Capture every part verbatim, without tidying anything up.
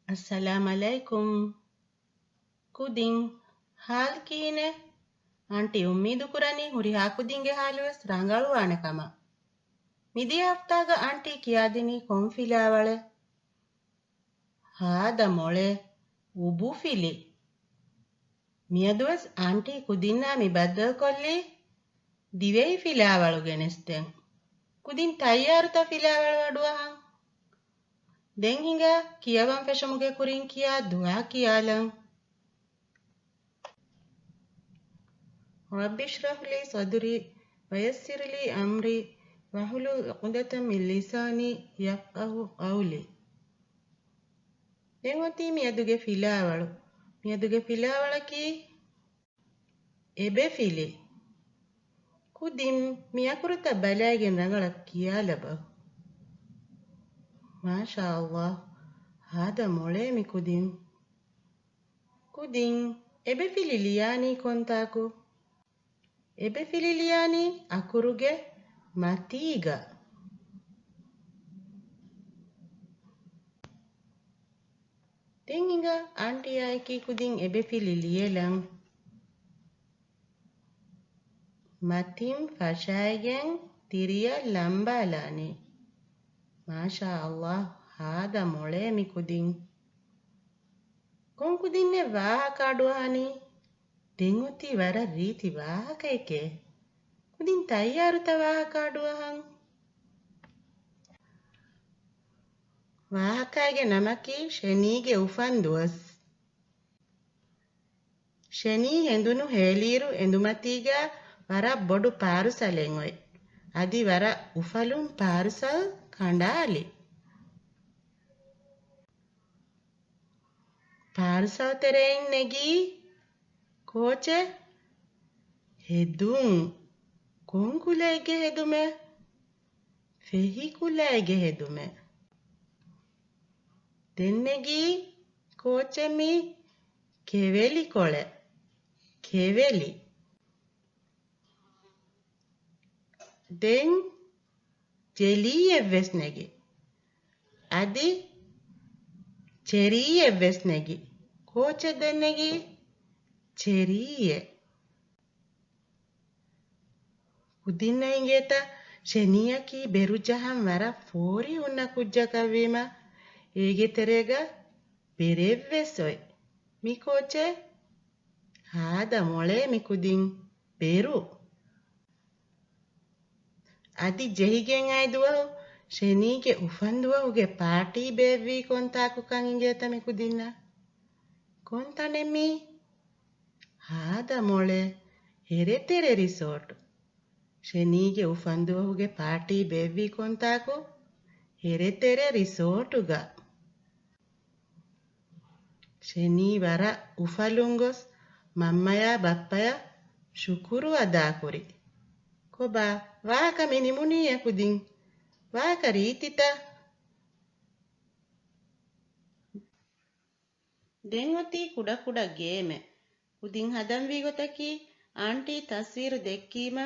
އައްސަލާމް ޢަލައިކުމް. ކުދިން، ހާލް ކިހިނެއް؟ އާންޓީ އުއްމީދު ކުރަނީ ހުރިހާ ކުދިންގެ ހާލުވެސް ރަނގަޅުވާނެ ކަމަށް. މިދިޔަ ހަފްތާގަ އާންޓީ ކިޔާދިނީ ކޮން ފިލާވަޅެއް؟ ހާދަ މޮޅޭ، އުބުފިލި. މިއަދުވެސް އާންޓީ ކުދިންނާ މި ބައްދަލުކޮށްލީ ދިވެހި ފިލާވަޅު ގެނެސްދޭން. ކުދިން ތައްޔާރުތަ ފިލާވަޅު އަޑުއަހަން؟ ދެން ހިނގާ ކިޔަވަން ފެށުމުގެ ކުރިން ކިޔާ ދުޢާ ކިޔާލަން. رب اشرح لي صدري ويسر لي أمري واحلل عقدة من لساني يفقهوا قولي. ދެން އޮތީ މިއަދުގެ ފިލާވަޅު. މިއަދުގެ ފިލާވަޅަކީ އެބެފިލި. ކުދިން މި އަކުރުތައް ބަލައިގެން ރަނގަޅަށް ކިޔާލަބަ. މާޝާﷲ، ހާދަ މޮޅޭ މި ކުދިން. ކުދިން އެބެފިލި ލިޔާނީ ކޮންތާކު؟ އެބެފިލި ލިޔާނީ އަކުރުގެ މަތީގަ. ދެން ހިނގާ އާންޓީއާއެކީ ކުދިން އެބެފިލި ލިޔެލަން. މަތިން ފަށައިގެން ތިރިއަށް ލަނބާލާނީ. މާޝާﷲ، ހާދަ މޮޅޭ މި ކުދިން. ކޮން ކުދިންނެއް ވާހަކަ އަޑުއަހަނީ؟ ދެން އޮތީ ވަރަށް ރީތި ވާހަކައެކޭ. ކުދިން ތައްޔާރުތަ ވާހަކަ އަޑުއަހަން؟ ވާހަކައިގެ ނަމަކީ ޝެނީގެ އުފަންދުވަސް. ޝެނީ ހެނދުނު ހޭލިއިރު އެނދުމަތީގަ ވަރަށް ބޮޑު ޕާރުސަލެއް އޮތް. އަދި ވަރަށް އުފަލުން ޕާރުސަލް ކަނޑާލި. ޕާރުސަލް ތެރެއިން ނެގީ ކޯޗެއް؟ ހެދުން. ކޮން ކުލައެއްގެ ހެދުމެއް؟ ފެހި ކުލައިގެ ހެދުމެއް. ދެން ނެގީ ކޯޗެއް މީ؟ ކެވެލި ކޮޅެއް. ކެވެލި. ދެން ޖެލީއެއްވެސް ނެގި. އަދި ޗެރީއެއްވެސް ނެގި. ކޯޗެއް ދެން ނެގީ؟ ޗެރީއެއް. ކުދިންނަށް އިނގޭތަ ޝެނީއަކީ ބެރު ޖަހަން ވަރަށް ފޯރި ހުންނަ ކުއްޖަކަށްވީމަ، އޭގެ ތެރޭގަ ބެރެއްވެސް އޮތް. މި ކޯޗެއް؟ ހާދަ މޮޅޭ މި ކުދިން ބެރު. އަދި ޖެހިގެން އައި ދުވަހު ޝެނީގެ އުފަންދުވަހުގެ ޕާޓީ ބޭއްވީ ކޮންތާކުކަން އިނގޭތަ މި ކުދިންނަށް؟ ކޮން ތަނެއް މީ؟ ހާދަ މޮޅޭ ހެރެތެރެ ރިސޯޓު. ޝެނީގެ އުފަންދުވަހުގެ ޕާޓީ ބޭއްވީ ކޮންތާކު؟ ހެރެތެރެ ރިސޯޓުގަ. ޝެނީ ވަރަށް އުފަލުން ގޮސް މަންމަޔާ ބައްޕަޔަށް ޝުކުރު އަދާކުރި. ކޮބާ، ވާހަކަ މި ނިމުނީއޭ ކުދިން؟ ވާހަކަ ރީތިތަ؟ ދެން އޮތީ ކުޑަކުޑަ ގޭމެއް. ކުދިން ހަދަންވީ ގޮތަކީ، އާންޓީ ތަސްވީރު ދެއްކީމަ،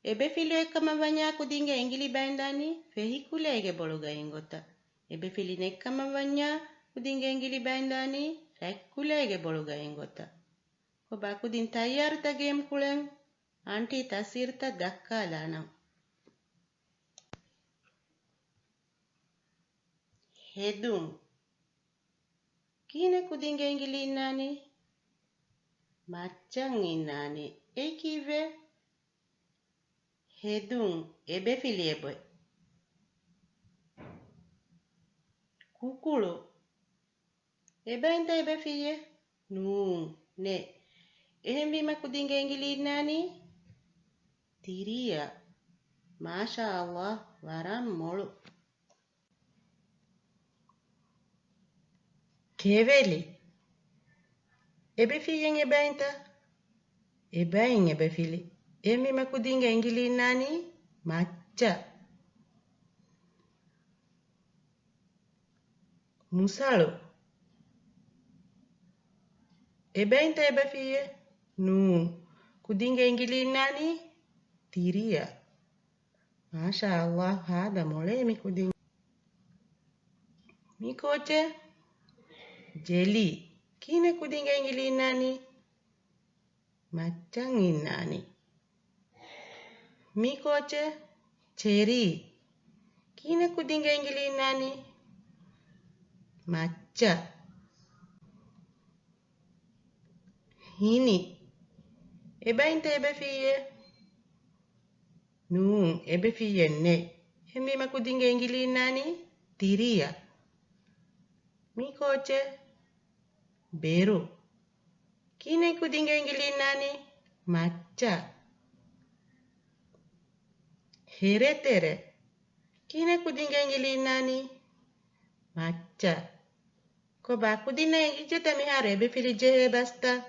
އެބެފިލު އެއްކަމަށް ވަންޏާ ކުދިންގެ އެނގިލި ބައިންދާނީ ފެހި ކުލައިގެ ބޮޅުގައިން ގޮތަށް. އެބެފިލި ނެއްކަމަށް ވަންޏާ ކުދިންގެ އެނގިލި ބައިންދާނީ ރަތްކުލައިގެ ބޮޅުގައިން ގޮތަށް. ކޮބާ ކުދިން ތައްޔާރުތަ ގޭމް ކުޅެން؟ އާންޓީ ތަސްވީރުތައް ދައްކާލާނަން. ހެދުން. ކިހިނެއް ކުދިންގެ އެނގިލި އިންނާނީ؟ މައްޗަށް އިންނާނީ. އެއީ ކީއްވެ؟ ހެދުން، އެބެފިލި އެބޮތް. ކުކުޅު. އެބައިންތަ އެބެފިއްޔެ؟ ނޫން، ނެ. އެހެންވީމަ ކުދިންގެ އެނގިލި އިންނާނީ ތިރިއަށް. މާޝާﷲ، ވަރަށް މޮޅު. ކެވެލި. އެބެފިއްޔެން އެބައިންތަ؟ އެބައިން އެބެފިލި. އެހެންވީމަ ކުދިންގެ އެނގިލި އިންނާނީ މައްޗަށް. މުސަޅު. އެބައިންތަ އެބެފިއްޔެ؟ ނޫން. ކުދިންގެ އެނގިލި އިންނާނީ ތިރިއަށް. މާޝާﷲ، ހާދަ މޮޅޭ މި ކުދިން. މި ކޯޗެއް؟ ޖެލީ. ކިހިނެއް ކުދިންގަ އިނގިލި އިންނާނީ؟ މައްޗަށް އިންނާނީ. މީ ކޯޗެއް؟ ޗެރީ. ކިހިނެއް ކުދިންގަ އިނގިލި އިންނާނީ؟ މައްޗަށް. ހިނި. އެބައިންތަ އެބެފިއްޔެއް؟ ނޫން، އެބެފިއްޔެއް ނެތް. އެހެންވީމަ ކުދިންގަ އިނގިލި އިންނާނީ ތިރިއަށް. މީ ކޯޗެއް؟ ބެރު. ކިހިނެއް ކުދިންގަ އިނގިލި އިންނާނީ؟ މައްޗަށް. ހެރެތެރެ. ކިހިނެއް ކުދިންގަ އިނގިލި އިންނާނީ؟ މައްޗަށް. ކޮބާ ކުދިންނަށް އެނގިއްޖެތަ މިހާރު އެބެފިލި ޖެހޭ ބަސްތައް؟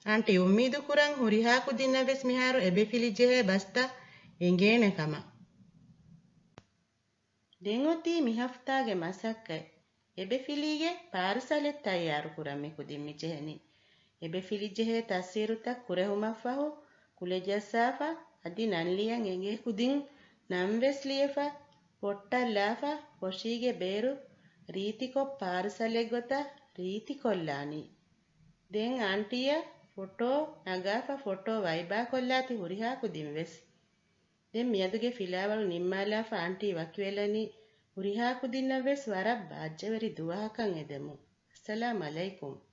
އާންޓީ އުއްމީދު ކުރަން ހުރިހާ ކުދިންނަށް ވެސް މިހާރު އެބެފިލި ޖެހޭ ބަސްތައް އެނގޭނެ ކަމަށް. ދެން އޮތީ މި ހަފްތާގެ މަސައްކަތް. އެބެފިލީގެ ޕާރުސަލެއް ތައްޔާރު ކުރަން މި ކުދިން މި ޖެހެނީ. އެބެފިލި ޖެހޭ ތަސްވީރުތައް ކުރެހުމަށްފަހު، ކުލަ ޖައްސާފަ، އަދި ނަން ލިޔަން އެނގޭ ކުދިން ނަން ވެސް ލިޔެފަ، ފޮއްޓަށް ލާފަ، ފޮށީގެ ބޭރު ރީތިކޮށް ޕާރުސަލެއް ގޮތަށް ރީތިކޮށްލާނީ. ދެން އާންޓީއަށް ފޮޓޯ ނަގާފަ، ފޮޓޯ ވައިބާކޮށްލާތި ހުރިހާ ކުދިން ވެސް. ދެން މިއަދުގެ ފިލާވަޅު ނިންމާލާފަ އާންޓީ ވަކިވެލަނީ. ހުރިހާ ކުދިންނަށް ވެސް ވަރަށް ބާއްޖަވެރި ދުވަހަކަށް އެދެމުން. އައްސަލާމް އަލައިކުމް.